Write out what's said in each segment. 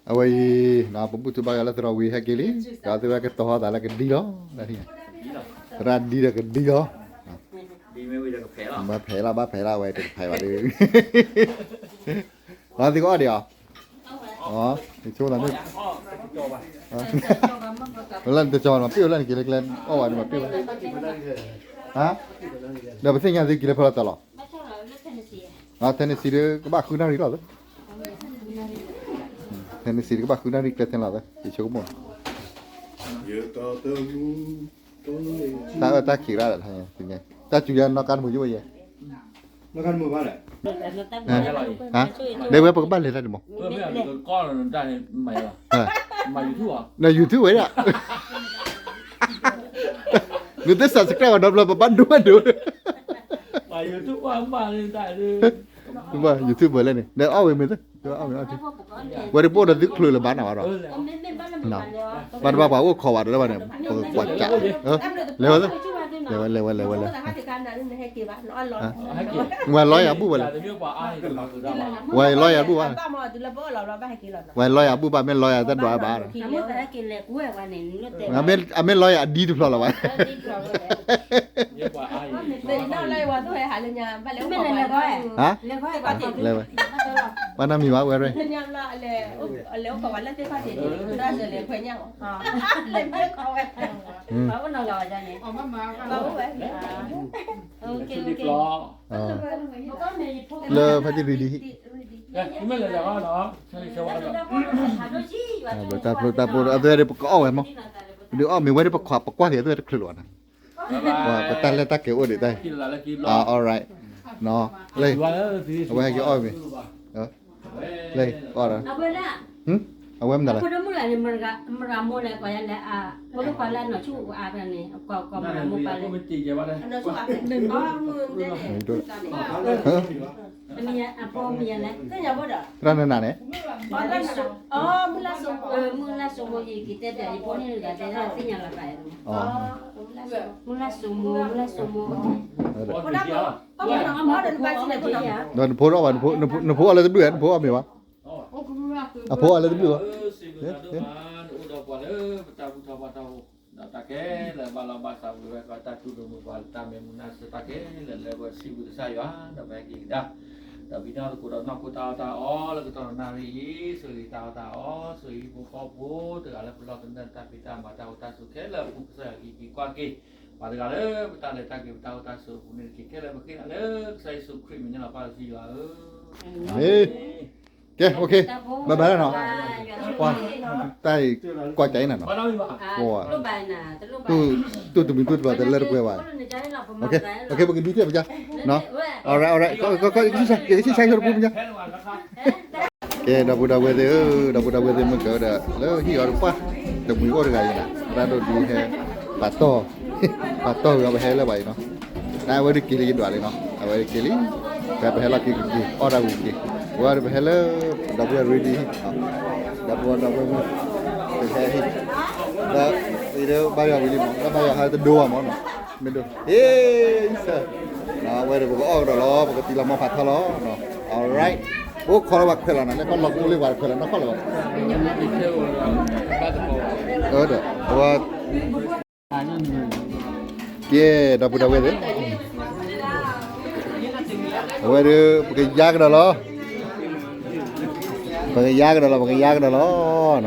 အဝဲအံၤ ပဘူၣ်ထီၣ်ဘါယွၤလၢသရိာ်ဝံၤဟဲက့ၤလံ, ဒီးသုဝဲကတီၤဟီသးလၢကဒံလီၤ, သရၣ်ဒံဒီးကဒံလီၤ, ဘၣ်ဖဲးလီၤ ဘၣ်ဖဲးလီၤ အဝဲတကဖဲးဘၣ်ဒီး, လီၤသံကအီၣ်ဒံးအီၤ, ဆိသးမ့ၢ် လၢနတကၠီၤနီၤ ပ့ၢ်ဝဲလၢနက့ၤလၢကျဲအီၣ်ဝဲဒ်မးပ့ၢ်ဝဲ, ဒီးပသ့ၣ်ညါသုက့ၤလၢဖဲလီၤတၢ်လီၤ, Tennessee ဒီးကဘၣ်ဃုနၣ်ရံၣ်လီၤ, Tennessee ဒီးကဘၣ်ဃုနၣ်ရံၣ်ကျဲထဲလီၤ, ယဆိကမိၣ် တၢ်အၢတၢ်ခံးရၣ်ဒီး, တၢ်စူၤယဲနီၢ်ကါတမုာ်ယိၣ်ယဲ, နီၢ်ကါတမုာ်ဘၣ်လဲၣ်, ဒ်ဝဲပကဘၣ်လဲၤတၢ်ဒံးမး, ဒီး YouTube ဝဲဒၣ်, နသု subscribe ဝဲဒီးဘျီပဘၣ်ဒိဝဲဒိး, ဘၣ် YouTube ဘၣ်လဲၣ်န့ၣ် ဒီးအီၣ်ဝဲမ့ၢ်သ့, ဝဲတပိၢ်ဒီးသုချုးလၢၤဘၣ်နၤဘၣ်ဒီး, ဘၣ်တဘၣ်ပှၤအိၣ်ခိးဘၣ်ဒီးလၢဘၣ်န့ၣ် ပကကွၢ်ကး, လဲၤဝဲ, လဲၤဝဲလဲၤဝဲလဲၤဝဲလဲၤဝဲ, ဝဲ lawyer ဘူၣ်ဝဲလဲၣ်, ဝဲ lawyer ဘူၣ်ဘၣ်, ဝဲ lawyer ဘူၣ်ဘၣ် မ့ၢ် lawyer တဒွးဘၣ်ဒီး, အမ့ၢ် lawyer အဒံတဖျီလီၤဘၣ်, လဲၤဝဲ, ပှၤနီတမံၤဘၣ်ဝဲရဲ, လၢဖဲတံၢ်ရံၣ်ဒံး, တၢ်ဖိတၢ်ဖိ အဝဲဒၣ်ပကအီၣ်ဝဲမး, ဒုးအီၣ်မ့ၢ်ဝဲဒၣ်ပခွါ ပကွၢ်က့ၤအသုဝဲတချုးလၢၤဘၣ်နၤ, ပတၢ်လဲၤတၢ်က့ၤအိၣ်ဒံးတၢ်, alright, လၢ, အဝဲဟဲက့ၤအီၣ်မ့ၢ်, လၢအီၣ်ဒီး, အဝဲမနုၤလဲၣ်, သရၣ်နနၤန့ၣ်, ဒီးနဖိအီၣ်ဘၣ်, နဖိအီၣ်လၢတဘျုးဧါ, နဖိအီၣ်လၢတဘျုးဧါ, နဖိအီၣ်လၢတဘျုးဧါ, အိၣ်ဒီးပှၤလၢပတၢ်ဘူၣ်ထီၣ်ဘါထီၣ်, ဒီးတၢ်ခဲလၢာ်ဘၣ်လီၤဘၣ်စးဝံၤဝဲ တၢ်တူၢ်လိာ်မုာ်ပှၤလၢတၢ်မဲာ်မုာ်နၢ်စၢၤတၢ်ခဲလၢာ်လၢပှၤစံးဘျုးကစၢ်ယွၤ, ဒီးပဟဲက့ၤကဒါ, ဒီးပနီၢ်သကိးဒီးနီၢ်ခိတၢ်အီၣ်တၢ်အီလၢကတီၢ်နၣ်ရံၣ်အံၤ, ဆိၣ်ဂ့ၤတၢ်အီၣ်တၢ်အီ, ဆိၣ်ဂ့ၤဟံၣ်ဖိဃီဖိတဂၤလၢပလီၢ်ကနၢတၢ်ဖံးတၢ်မၤတၢ်အိၣ်တၢ်ဆိးခဲလၢာ်အပူၤ ကစၢ်ယွၤကဟံးက့ၤကွၢ်က့ၤ ပှၤတဂၤလၢပတၢ်လဲၤတၢ်က့ၤပတၢ်အိၣ်တၢ်ဆိးအပူၤန့ၣ်တက့ၢ် ခဲလၢာ်ပဃ့နၤလၢကစၢ်ယ့ၣ်ၡူးခရံာ်မံၤန့ၣ်လီၤ ပၢ်သးစံယွၤဧၢ, အၤမ့ၣ်. ကဲ okay, bye bye လီၤနီၤ, ပှၤတၢ်အံၤကွၢ်ကၢ်အံၤနၤနီၤ, တူၢ်တမံၤတူၢ်တဘၣ်တလၢတပှဲၤဘၣ်, okay, okay ပကဒုးထံၣ်ပကါ, alright alright, ကဆံၣ်ဆါဆိတပူၤပကါ ကဲ ဒီပုၢ်ဒီဝဲၢ်သ့ၣ်ဧၢ, ဒီပုၢ်ဒီဝဲၢ်သ့ၣ်မ့ၢ်ကၢဒီး လၢဟံၣ်အီၤတပှၢ် တမှံၤအိၣ်တဂၤအံၤနၤ, သရၣ်ဒိၣ်ဒုးဟဲ ပာ်တီၢ်, ပာ်တီၢ်ဝံၤအီၤပဟဲလၢၤဘၣ်အံၤနီၤ, နအဝဲဒၣ်က့ၤလံယဒွးလံနီၤ, အဝဲဒၣ်က့ၤလံ, ဖဲပဟဲလီၢ်ခံကက့ၤ အီၣ်တၢ်ဝံၤက့ၤ, ဝဲဒၣ်ပဟဲလၢ ဒီပုၢ်ဝဲၢ် ready ဟံၣ်, ဒီပုၢ်ဝဲၢ်ဒီပုၢ်ဝဲၢ်မုၣ်, ပဟဲဟံၣ်, ဒီးအံၤဒီးဘါယွၤဝံၤလံမး, ဒီးဘါယွၤဟးတဒိဘၣ်မးနီၤ, မ့ၢ်ဒိၣ်, ဟ့ၣ်, အံၤစၢ်, အဝဲဒၣ်ပကအီၣ်ကဒီးလီၤ, ပကတံၤလီၤမီၢ်ဖးထီလီၤ, alright, ပအိၣ်ခိးလီၤပှၤခွဲးလီၤနၤ, လၢခီလီၤကိးလၢပှၤခွဲးလီၤနီၢ်ခီလီၤဘၣ်, ဒီး ကဲ ဒီပုၢ်ဒီဝဲၢ်သ့ၣ်, အဝဲဒၣ် ပကယါကဒီးလီၤ, ပကယါကဒီးလီၤ, ပကယါကဒီးလီၤ, အီ အီ အီ အီ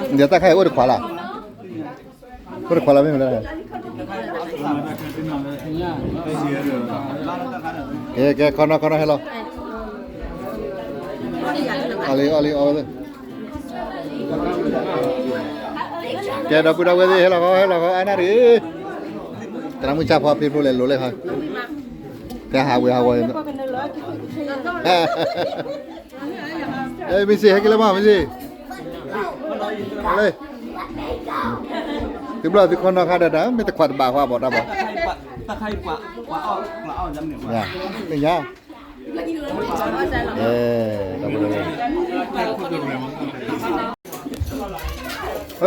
ဒီးတၢ်ခါအံၤအိၣ်တခွးလၢ်, အိၣ်တခွးလၢ်မ့ၢ်မနုၤလဲၣ်, ကဲ ကဲ ခီနီၢ် ခီနီၢ် ဟဲလီၤ, အီၣ်လံ အီၣ်လံ အီၣ်ဝဲသ့ၣ်, ကဲ ဒီပုၢ်ဒီဝဲၢ်သ့ၣ် ဟဲလီၤဃီ ဟဲလီၤဃီ အါနၢ်တဂ့ၤ, သရၣ်မုၣ်ဆၣ်ဖီဖံဖျိလဲၤလိၤလဲၣ်ဃီ, တဲဟးဝဲဟးဝဲ အဲ မ့ၢ်စ့ၢ် ဟဲက့ၤလၢမး မ့ၢ်စ့ၢ်, လၢ သုဘျီသုခီနီၢ်ခါဒၣ်ဒၣ် မ့ၢ်တခွးတဘၣ်ဃီဘၣ်တၢ်ဘၣ်, သ့ၣ်ညါ, အဲ ဒီပုၢ်ဒီဝဲၢ် အဲ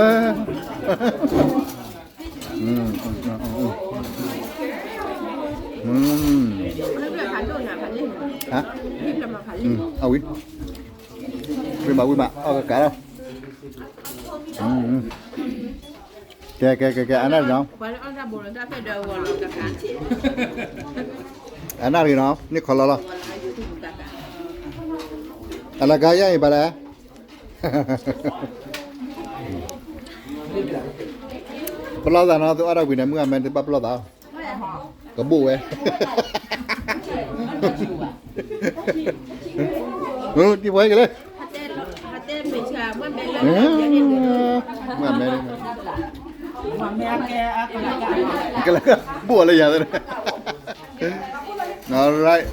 အ ဟါ, အဝံၤ, ဝံၤမး ဝံၤမး အီၣ်ကကးလီၤ, ကဲ ကဲ ကဲ ကဲ အနၣ်ရံၣ်နီၤ, အနၣ်ရံၣ်နီၤ န့ၢ်ခီလီၤလီၤ, အလကါယါအံၤဘၣ်လဲၣ် ပလီၢ်သးနီၤ သုအီၣ်တၢ်ဝံၤန့ၣ် မုၢ်အမဲသုဘၣ်ပလီၢ်သး, ကဘိၣ်ဝဲ, တံၤပှဲၤကလဲၣ်, မုၢ်အမဲ, ကလၢဘိၣ်ဝဲလၢယၤသ့ၣ်, alright,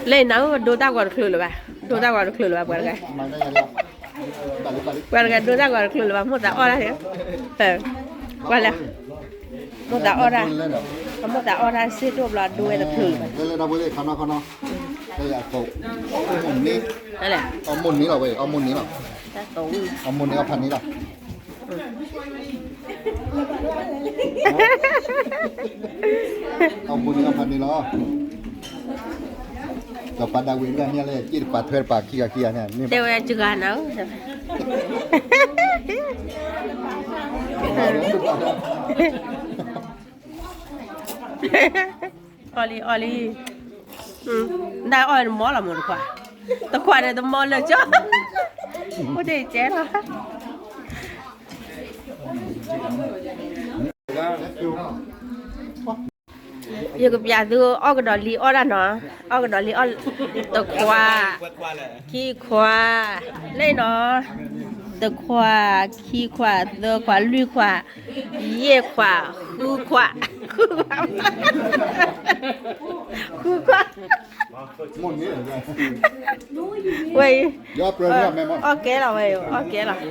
လၢနၤဧၢ ဒိတၢ်ဂီၤတချုးလၢၤဘၣ်, ဒိတၢ်ဂီၤတချုးလၢၤဘၣ် ပှၤတဂၤ, ပှၤတဂၤဒိတၢ်ဂီၤတချုးလၢၤဘၣ် မိၢ်သးအီၣ်တၢ်, ပှၤလဲၤ, မိၢ်သးအီၣ်တၢ်, မိၢ်သးအီၣ်တၢ်စ့ၢ်ဒိၣ်ဘျီဒိဝဲတချုးလၢၤဘၣ်, အမိၢ်န့ၣ်လီၤဝဲ အမိၢ်န့ၣ်လီၤ, အမိၢ်န့ၣ်အဖးန့ၣ်လီၤ အမိၢ်န့ၣ်အဖးန့ၣ်လီၤ, ဒီးပှၤဒၣ်ဝံၤတဂၤန့ၣ်လဲၣ် စ့ၢ်တပာ်ထွဲတပာ်ခံဂၤခံဂၤန့ၣ်, တဲဝဲစဂၤနၤဧၢ, အီၣ်လံ အီၣ်လံ, နအီၣ်တမီလီၤမးတခွါ, တခွါန့ၣ်တမီလၢာ်ကၠီ, အိၣ်တ့ၢ်ကဲလီၤ ယကပျးသု အီၣ်ကဒီးလံအီၣ်တၢ်နီၤ, အီၣ်ကဒီးလံအီၣ်, တခွါ, ခံခွါ, လၢနီၤ, တခွါ, ခံခွါ, သၢခွါ, လွံၢ်ခွါ, ယဲၢ်ခွါ, ဃုခွါ, ဃုခွါ, ဃုခွါ ဝဲအံၤ, အီၣ်ကဲလီၤဝဲအံၤ အီၣ်ကဲလီၤ,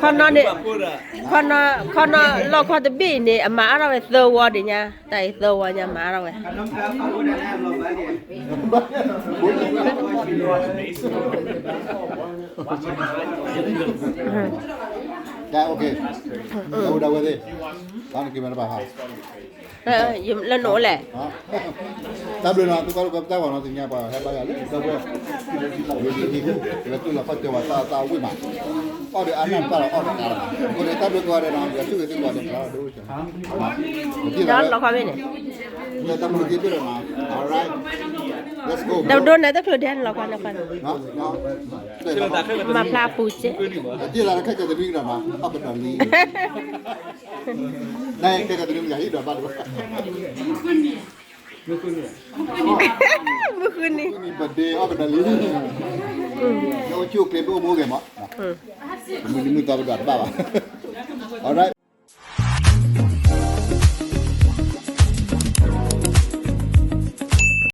ခီနီန့ၣ်, ခီနီ, ခီနီလီၢ်ခီတဘ့ၣ်အံၤန့ၣ် အမၤအါထီၣ်ဝဲသၢဝီဒံးညါ, တၢ်အံၤသၢဝီညါမၤအါထီၣ်ဝဲ တၢ် OK, တၢ်ဝဲသ့ၣ်, တၢ်နက့ၤမ့ၢ်တဘၣ်ဟါ လၢနအိၣ်လဲၣ်, တၢ်ဘျုးနီၤ သုကွၢ်လိာ်ကွဲပတၢ်ဂီၤနီၤ သ့ၣ်ညါပှၤဟဲဘါယွၤလၢ တၢ်ဘျုး, လၢသူၣ်လီၤခီၣ်ကၢၤဝဲတၢ်သးဝံၣ်မး, အီၣ်ဒီးအါနၢ်တပၣ်လီၤ အီၣ်ဒီးတၢ်လီၤ, အဃိန့ၣ် တၢ်ဘျုးကိးဂၤဒဲးနီၤ ယွၤဆိၣ်ဂ့ၤသုကိးဂၤဒဲးနီၤ, လီၤခီမ့ၢ်န့ၣ်, တၢ်ဘျုးက့ၤဘျုးဒီးနီၤ, alright, let's go, ဒိၣ်ဒိၣ်န့ၣ်တချုးဒဲးန့ၣ်လီၤကွၢ်န့ၣ်ကွၢ်န့ၣ်, မၤဖျါပူၤကဲ, တၢ်ခဲကတနွံကဒီးနီၤ အီၣ်ကဒီးလံ နကဲကတနွံမယၤဟံၣ်ဒီးဘၣ်တဘၣ်, မုၢ်ဃုနံၤ, မုၢ်ဃုနံၤ, အိၣ်ကဒီးလံ, အိၣ်ဆူၣ်အိၣ်ချ့ဘၣ်အိၣ်မူဂ့ၤမး, မုၢ်နံၤမုၢ်သီပဒွးတဘၣ်ဘၣ်, alright.